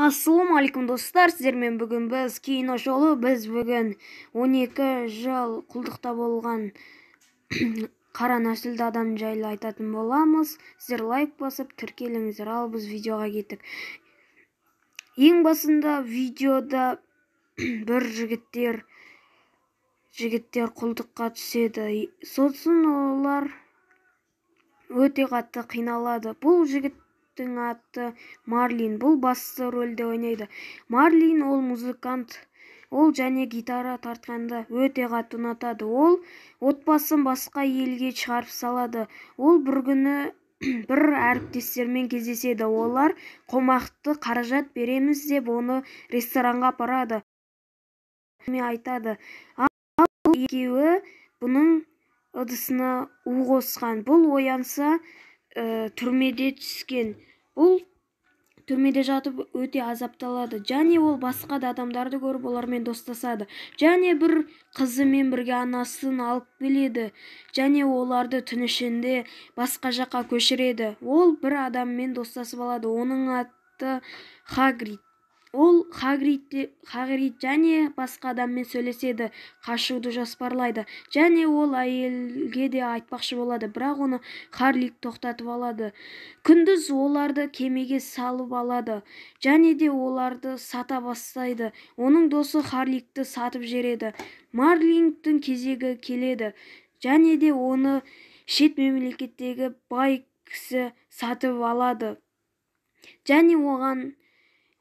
Ассалаумағалейкум, достар! Сіздермен бүгін біз кино шолу. Біз бүгін 12 жыл құлдықта болған қара нәсілді адам жайлы айтатын боламыз. Сіздер лайк басып, тіркеліңіздер. Ал біз видеоға кеттік. Ең басында видеода бір жігіттер құлдыққа түседі. Сосын олар өте қатты қиналады. Бұл жігіттің аты Марлин. Бұл басты рөлде ойнайды. Марлин ол музыкант. Ол және гитара тартқанды өте қатты ұнатады. Ол отбасын басқа елге шығарып салады. Ол бір күні бір әріптестерімен кездеседі. Олар қомақты қаражат береміз деп, оны ресторанға апарады, айтады. Ал бұл екеуі бұның ыдысына у қосқан. Бұл оянса, түрмеде түскен. Бұл түрмеде жатып өте азапталады. Және ол басқа да адамдарды көріп, олармен достасады. Және бір қызымен бірге анасын алып келеді. Және оларды түн ішінде басқа жаққа көшіреді. Ол бір адаммен достасып алады. Оның аты Хагрид. Ол Хагрид және басқа адаммен сөйлеседі, қашуды жоспарлайды. Және ол әйелге де айтпақшы болады, бірақ оны Харлик тоқтатып алады. Күндіз оларды кемеге салып алады және де оларды сата бастайды. Оның досы Харликті сатып жібереді. Марлингтің кезегі келеді және де оны шет мемлекеттегі бай кісі сатып алады және оған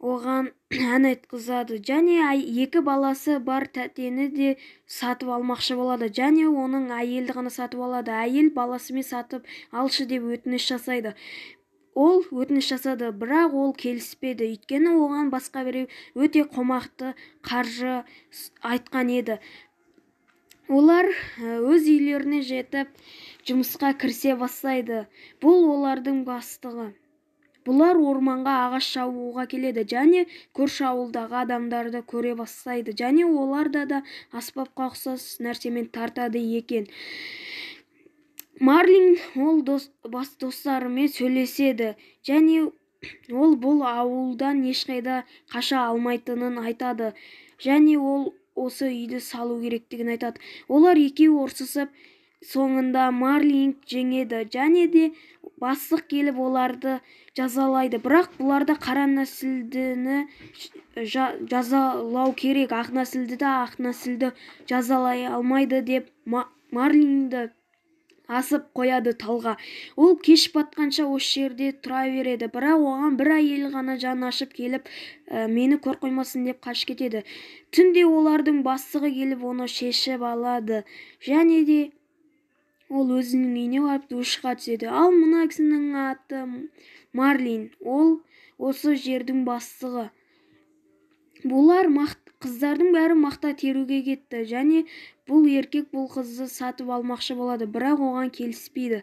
ән айтқызады. Және екі баласы бар тәтені де сатып алмақшы болады. Және оның әйелді ғана сатып алады. Әйел баласымен сатып алшы деп өтініш жасайды. Ол өтініш жасады, бірақ ол келіспеді, өйткені оған басқа біреу өте қомақты қаржы айтқан еді. Олар өз үйлеріне жетіп, жұмысқа кірісе бастайды. Бұл олардың бастығы. Бұлар орманға ағаш шабуға келеді және көрші ауылдағы адамдарды көре бастайды. Және олар да аспапқа ұқсас нәрсемен тартады екен. Марлин ол бас достарымен сөйлеседі және ол бұл ауылдан ешқайда қаша алмайтынын айтады. Және ол осы үйді салу керектігін айтады. Олар екеуі ұрсысып, соңында Марлинг жеңеді. Және де бастық келіп оларды жазалайды. Бірақ бұларда қара нәсілдіні жазалау керек, ақ нәсілді де ақ нәсілді жазалай алмайды деп, Марлинді асып қояды талға. Ол кеш батқанша осы жерде тұра береді. Бірақ оған бір әйел ғана жаны ашып келіп, мені көр қоймасын деп қашып кетеді. Түнде олардың бастығы келіп, оны шешіп алады. Және де ол өзінің үйіне барып, душқа түседі. Ал мына кісінің аты Марлин. Ол осы жердің бастығы. Бұлар қыздардың бәрі мақта теруге кетті. Және бұл еркек бұл қызды сатып алмақшы болады, бірақ оған келіспейді.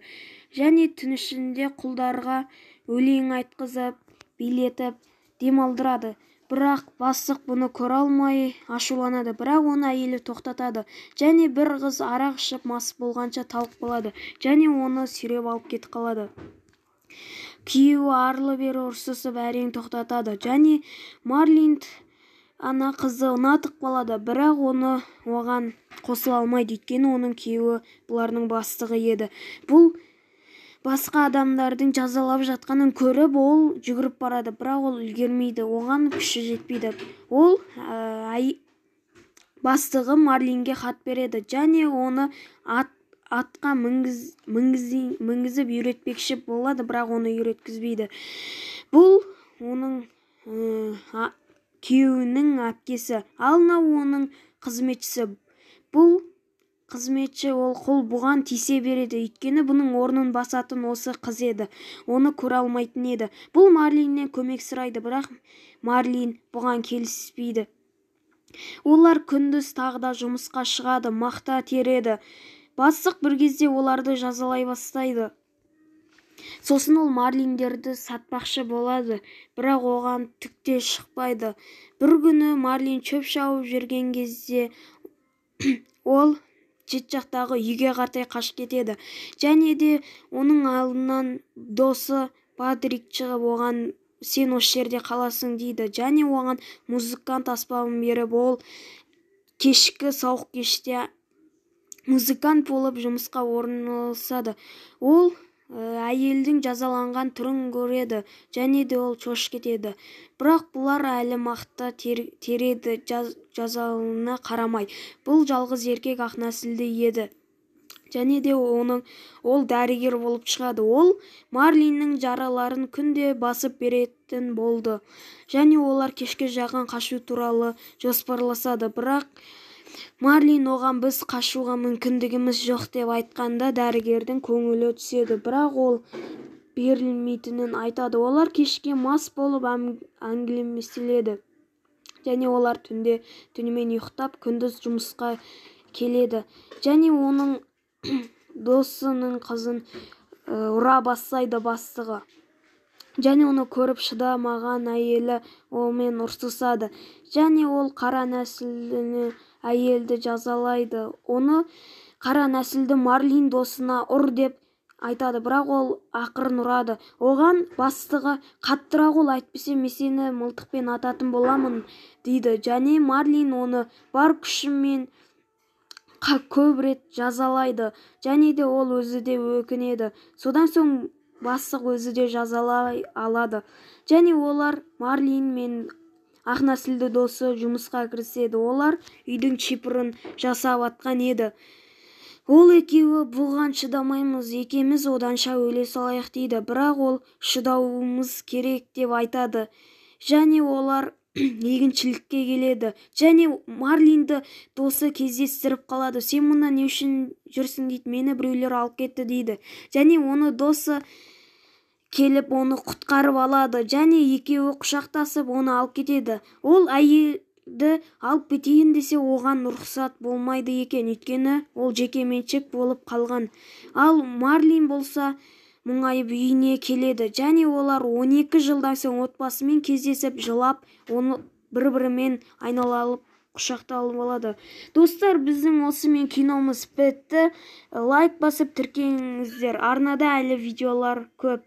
Және түн ішінде құлдарға өлең айтқызып, билетіп, демалдырады. Бірақ бастық бұны көре алмай ашуланады, бірақ оны әйелі тоқтатады. Және бір қыз арақ ішіп мас болғанша талып қалады және оны сүйреп алып кетіп қалады. Күйеуі арлы-бері ұрсысып, әрең тоқтатады. Және Марлинд ана қызды ұнатып қалады, бірақ оны оған қосыла алмайды, өйткені оның күйеуі бұлардың бастығы еді. Бұл басқа адамдардың жазалап жатқанын көріп, ол жүгіріп барады, бірақ ол үлгермейді, оған күші жетпейді. Ол бастығы Марлинге хат береді және оны атқа мінгізіп үйретпекші болады, бірақ оны үйреткізбейді. Бұл оның күйеуінің әпкесі, ал мынау оның қызметшісі. Бұл қызметші ол құл бұған тисе береді, өйткені бұның орнын басатын осы қыз еді, оны көре алмайтын еді. Бұл Марлиннен көмек сұрайды, бірақ Марлин бұған келіспейді. Олар күндіз тағы да жұмысқа шығады, мақта тереді. Бастық бір кезде оларды жазалай бастайды. Сосын ол Марлиндерді сатпақшы болады, бірақ оған түк те шықпайды. Бір күні Марлин шөп шауып жүрген кезде ол шет жақтағы үйге қарай қашып кетеді. Және де оның алдынан досы Патрик шығып, оған Сен осы жерде қаласың дейді. Және оған музыкант аспабын беріп, ол кешкі сауық кеште музыкант болып жұмысқа орналасады. Ол әйелдің жазаланған түрін көреді және де ол шошып кетеді. Бірақ бұлар әлі мақта тереді жазалауына қарамай. Бұл жалғыз еркек ақ нәсілді еді. Және де ол дәрігер болып шығады. Ол Марлиннің жараларын күнде басып беретін болды. Және олар кешке жақын қашу туралы жоспарласады. Бірақ Марлин оған біз қашуға мүмкіндігіміз жоқ деп айтқанда дәрігердің көңілі түседі. Бірақ ол берілмейтінін айтады. Олар кешке мас болып әңгімелеседі. Және олар түнде түнімен ұйықтап, күндіз жұмысқа келеді. Және оның досының қызын ұра бастайды бастығы. Және оны көріп шыдамаған әйелі онымен ұрсысады. Және ол қара нәсілдіні әйелді жазалайды. Оны қара нәсілді Марлин досына ұр деп айтады, бірақ ол ақырын ұрады. Оған бастығы қаттырақ ол, әйтпесе мен сені мылтықпен ататын боламын дейді. Және Марлин оны бар күшімен көп рет жазалайды. Және де ол өзі де өкінеді. Содан соң бастық өзі де жазалай алады. Және олар Марлин мен ақ нәсілді досы жұмысқа кіріседі. Олар үйдің шиперін жасап атқан еді. Ол екеуі бұған шыдамаймыз, екеуміз оданша өле салайық дейді. Бірақ ол шыдауымыз керек деп айтады. Және олар егіншілікке келеді. Және Марлинді досы кездестіріп қалады. Сен мұнда не үшін жүрсің дейді. Мені біреулер алып кетті дейді. Және оны досы келіп оны құтқарып алады. Және екеуі құшақтасып оны алып кетеді. Ол әйелді алып кетейін десе, оған рұқсат болмайды екен. Өйткені ол жекеменшік болып қалған. Ал Марлин болса мұңайып үйіне келеді. Және олар 12 жылдан соң отбасымен кездесіп, жылап, оны бір-бірімен айналып құшақталып алады. Достар, біздің осымен киномыз бітті. Лайк басып тіркеліңіздер. Арнада әлі видеолар көп.